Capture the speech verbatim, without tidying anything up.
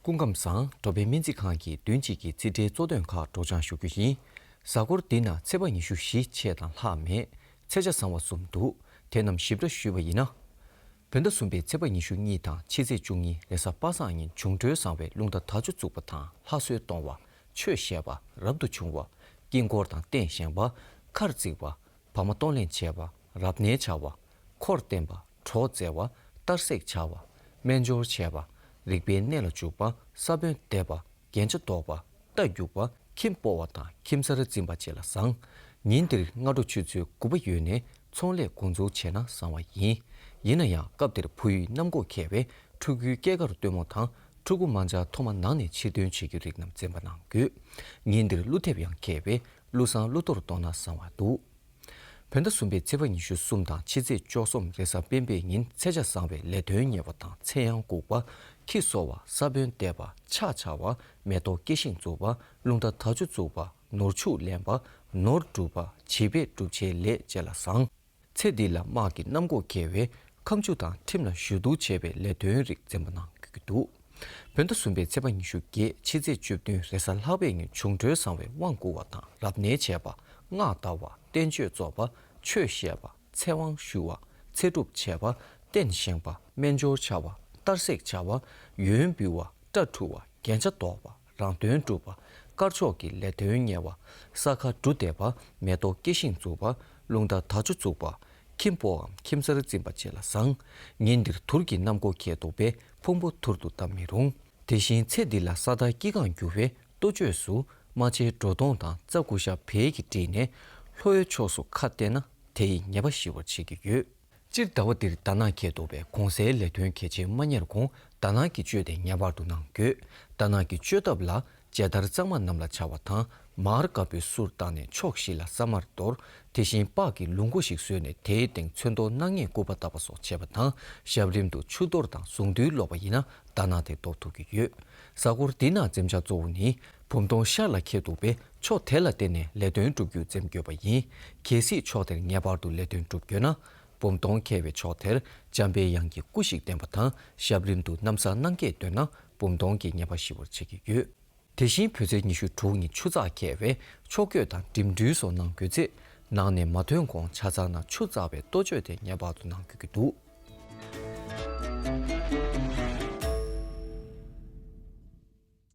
སྐུ་ཁམས་བཟང་། འགྲོ་ཕན་སྨན་རྩིས་ཁང་གིས་བདུན་གཅིག་གི་རྩིས་ཁྲའི་གཙོ་དོན་ཁག་སྒྲོག་སྦྱང་ཞུ་རྒྱུ་ཡིན། གཟའ་འཁོར་འདི་ན་ཚེས་པ་ཉི་ཤུ་བཞི་ཆད་དང་ལྷག་མེད། ཚེས་ཆ་བཟང་བ་གསུམ་འདུག་དེ་རྣམས་ཞིབ་ཕྲ་ཞུས་པ་ཡིན་ན། བོད་ཟླ་གསུམ་པའི་ཚེས་པ་ཉི་ཤུ་གཉིས་དང་ཕྱི་ཚེས་བཅུ་གཉིས་རེས་གཟའ་པ་སངས་ཉིན་འབྱུང་འཕྲོད་བཟང་བའི་རླུང་རྟ་དར་ལྕོག་འཛུགས་པ་དང་ལྷ་གསོལ་གཏོང་བ། ཆོས་བཤད་པ། རབ་ཏུ་བྱུང་བ། དཀྱིལ་འཁོར་དང་རྟེན་བཞེངས་པ། མཁར་བརྩིགས་པ། བག་མ་གཏོང་ལེན་བྱས་པ། རབ་གནས་བྱ་བ། འཁོར་བསྟེན་པ། གྲོགས་བཙལ་བ། གཏར་སྲེག་བྱ་བ། སྨན་སྦྱོར་བྱས་པ། རིག་པའི་གནས་ལ་འཇུག་པ། ས་བོན་འདེབས་པ། རྒྱན་ཆ་འདོགས་པ། རྟ་རྒྱུག་པ། ཁྱིམ་སྤོ་བ་དང་ཁྱིམ་གསར་འཛིན་པ་བཅས་ལ་བཟང་། ཉིན་འདིར་སྔ་དྲོ་ཆུ་ཚོད་དགུ་པ་ཡོལ་ནས་ཚོང་ལས་འགོ་འཛུགས་བྱས་ན་བཟང་བ་ཡིན། ཡིན་ན་ཡང་སྐབས་དེར་བུ་ཡུག་གནམ་སྒོ་ཁེལ་བས་ཕྲུ་གུའི་སྐྱེས་སྐར་སྟོན་མོ་དང་ཕྲུ་གུ་མ་འཇགས་ཐོག་མ་ནང་ནས་ཕྱིར་ཐོན་བྱེད་རྒྱུ་རིགས་རྣམས་འཛེམ་པ་གནང་དགོས། ཉིན་འདིར་ཀླུ་ཐེབས་ཡང་ཁེལ་བས་ཀླུ་བཟང་ཀླུ་གཏོར་གཏོང་ན་བཟང་བ་འདུག་བོད་ཟླ་གསུམ་པའི་ཚེས་པ་ཉི་ཤུ་གསུམ་དང་ཕྱི་ཚེས་བཅུ་གསུམ་རེས་གཟའ་སྤེན་པའི་ཉིན་ཚེས་ཆ་བཟང་བའི་ལས་དོན་གཉེར་བ་དང་ཚེ་ཡང་འགུགས་པ། ཁྱི་གསོ་བ། ས་བོན་འདེབས་པ། ཕྱག་བྱ་བ། མེ་ཏོག་སྐྱེ་ཤིང་འཛུགས་པ། རླུང་རྟ་དར་ལྕོག་འཛུགས་པ། ནོར་ཕྱུགས་ལེན་པ། ནོར་སྒྲུབ་པ། བྱིས་པས་སྒྲུབ་བྱའི་ལས་བཅས་ལ་བཟང་། ཚེ་འདི་ལ་དམག་གི་གནམ་སྒོ་ཁེལ་བས་ཁ་མཆུ་དང་ཁྲིམས་ལ་ཞུ་གཏུག་བྱེད་པའི་ལས་དོན་རིགས་འཛེམ་པ་གནང་དགོས་ཀྱི་འདུག་བོད་ཟླ་གསུམ་པའི་ཚེས་པ་ཉི་ཤུ་བརྒྱད་ཕྱི་ཚེས་བཅུ་བདུན་རེས་གཟའ་ལྷག་པའི་ཉིན་འབྱུང་འཕྲོད་བཟང་བའི་དབང་བསྐུར་བ་དང་རབ་གནས་བྱས་པ། སྔགས་བཟླ་བ། བསྟན་བཅོས་རྫོགས་པ། ཆོས་བཤད་པ། ཚེ་དབང་ཞུ་བ། ཚེ་སྒྲུབ་བྱས་པ། རྟེན་བཞེངས་པ། སྨན་སྦྱོར་བྱ་བ། གཏར་སྲེག་བྱ་བ། ཡོན་འབུལ་བ། སྐྲ་འཁྲུ་བ། རྒྱན་ཆ་འདོགས་པ། རང་དོན་སྒྲུབ་པ། དཀར་ཕྱོགས་ཀྱི་ལས་དོན་གཉེར་བ། ས་ཁ་འབྲུ་འདེབས་པ། མེ་ཏོག་སྐྱེ་ཤིང་འཛུགས་པ། རླུང་རྟ་དར་ལྕོག་འཛུགས་པ། ཁྱིམ་སྤོའམ་ཁྱིམ་གསར་འཛིན་པ་བཅས་ལ་བཟང་། ཉིན་འདིར་དུར་གྱི་གནམ་སྒོ་ཁེལ་འདུག་པས་ཕུང་པོ་དུར་དུ་བཏབ་མི་རུང་། དེ་བཞིན་ཚེ་འདི་ལ་ས་མཐའ་དཀྱིལ་གང་རྒྱུ་བས་གཏོ་བཅོས་སུ་རྨ་བྱའི་སྒྲོ་མདོངས་དང་རྩྭ་ཀུ་ཤ་བལ་གྱིས་བསྒྲིལ་ནས་ལྷོའི་ཕྱོགས་སུ་ཁ་གཏད་ན་དེ་ཡི་ཉེས་པ་ཞི་བར་བྱེད་ཀྱི་ཡོད། སྤྱིར་ཟླ་བ་འདིར་དར་ནག་ཁེལ་འདུག་པས་གུང་སེང་ལས་དོན་གལ་ཆེན་མ་གཉེར་གོང་དར་ནག་གི་གཅོད་དེ་ངེས་པར་དུ་གནང་དགོས། དར་ནག་གི་གཅོད་ཐབས་ལ་མཇལ་དར་གཙང་མ་གནམ་ལ་འཕྱར་བ་དང་མར་དཀར་པོའི་གསུར་བཏང་ནས་ཕྱོགས་བཞི་ལ་ས་མར་གཏོར། དེ་བཞིན་སྤགས་ཀྱི་ལུག་མགོ་ཞིག་བཟོས་ནས་དེའི་སྟེང་ཚོན་མདོག་སྣ་ལྔའི་སྐུད་པ་བཏབ་པ་སོགས་བྱེད་པ་དང་ཞབས་རིམ་དུ་ཆུ་གཏོར་དང་གཟུངས་འདུས་སློག་པ་ཡིན་ན་དར་ནག་དེ་གཏོར་ཐུབ་ཀྱི་ཡོད། གཟའ་འཁོར་འདི་ན་འཛེམ་བྱ་གཙོ་བོ་ནི་བུམ་སྟོང་ཤར་ལ་ཁེལ་འདུག་པས་ཕྱོགས་དེ་ལ་བརྟེན་ནས་ལས་དོན་སྒྲུབ་རྒྱུ་འཛེམ་དགོས་པ་ཡིན། གལ་སྲིད་ཕྱོགས་དེར་ངེས་པར་དུ་ལས་དོན་སྒྲུབ་དགོས་ན། བུམ་སྟོང་ཁེལ་བའི་ཕྱོགས་དེར་འཇམ་པའི་དབྱངས་ཀྱི་སྐུ་ཞིག་བསྟན་པ་དང་ཞབས་རིམ་དུ་ན་བཟའ་སྣང་གས་འདོན་ན་བུམ་སྟོང་གི་ཉེས་པ་ཞི་བར་བྱེད་ཀྱི་ཡོད། དེ་བཞིན་བོད་ཚེས་ཉི་ཤུ་དྲུག་ཉིན་ཆུ་ཚགས་ཁེལ་བས་ཆོ་གོས་དང་འགྲིམ་འགྲུལ་སོགས་གནང་དགོས་ཚེ། ནང་ནས་མ་ཐོན་གོང་ཆ་ཚང་ན་ཆུ་བཙགས་པའི་གཏོ་བཅོས་དེ་ངེས་པར་དུ་གནང་དགོས་ཀྱི་འདུག